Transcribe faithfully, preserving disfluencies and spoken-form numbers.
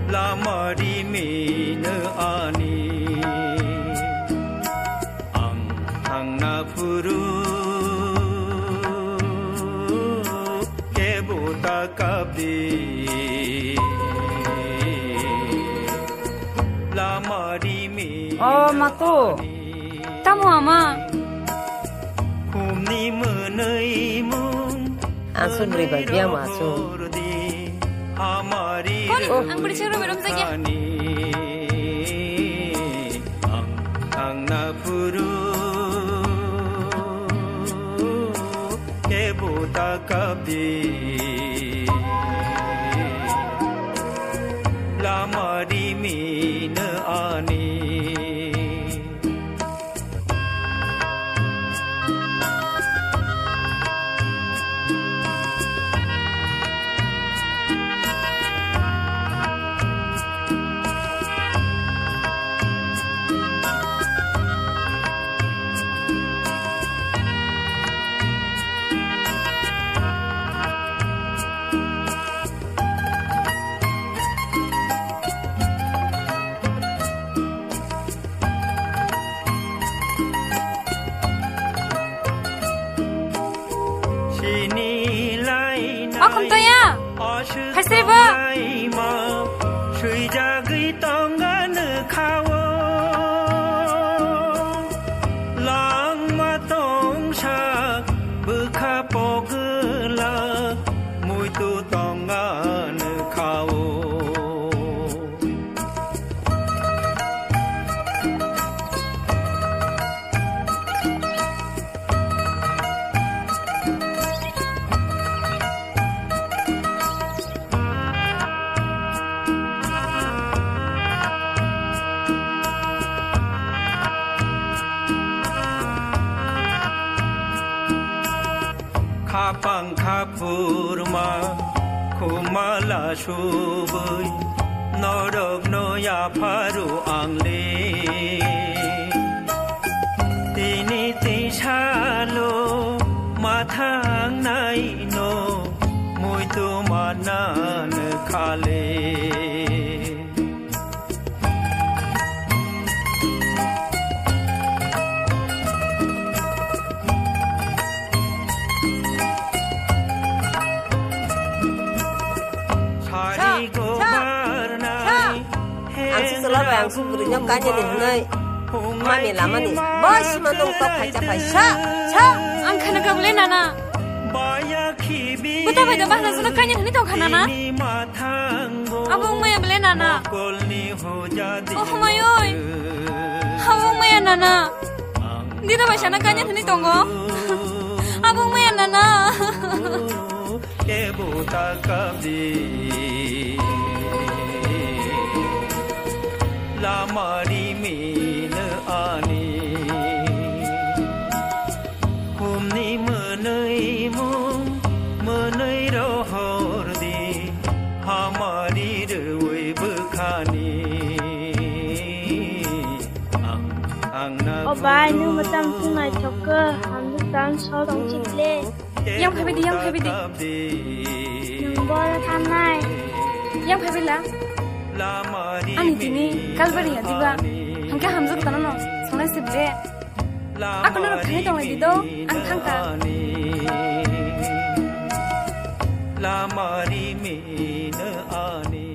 Lama rimino ani, ang thangna phuru kebo ta kapdi. Lama rimino. Oh, Mato. Tamo ama? Khumni mwnwi mung. Aswk bwrwi bai biyang ma aswk. Kon, oh, ang bwrwi chwng romwi romjakya. Ang, ang na phuru kebo ta kapdi. Lama rimino ani. Sini laina. O khumtoya. Haisre ba. Swijagwi tongan khao. Langma tongsa bwkha pogwla muitu tongan khao. Khapang khaphurma khumala subui norokno yapharu angle. Tini tisalo mathangnaino muitu manan khale. Sari go barnai. Ang si chwla bai ang si bwrwi no kanya ni hwnwi mami lama ni bai sima tong tok phaisa phaisa. Sa, sa, ang khana kable nana. Buta bai da bahna jona kanya ni tong khana na. Abo wngmaya ble nana. Oh, hwmai oi. Abo wngmaya nana. Dida bai sana kanya ni tongo. Abo wngmaya nana. Kebo ta kapdi. Lama rimino ani. Khumni mwnwi mung mwnwi rohor di. Hamari rwi bwkhani. Ang, ang na. O bai, nung mwchang tung naithok khe, hamjwk tang so tong chiple. Yang phaibai di, yang phaibai di. Nung bol thanai. Yang phaibai la. Ani tini kalbari ya diba. Hangke hamjwk tano no. Songnai sibde. Ako no rok thani tonglai di do. Ang thangka. Lama rimino ani.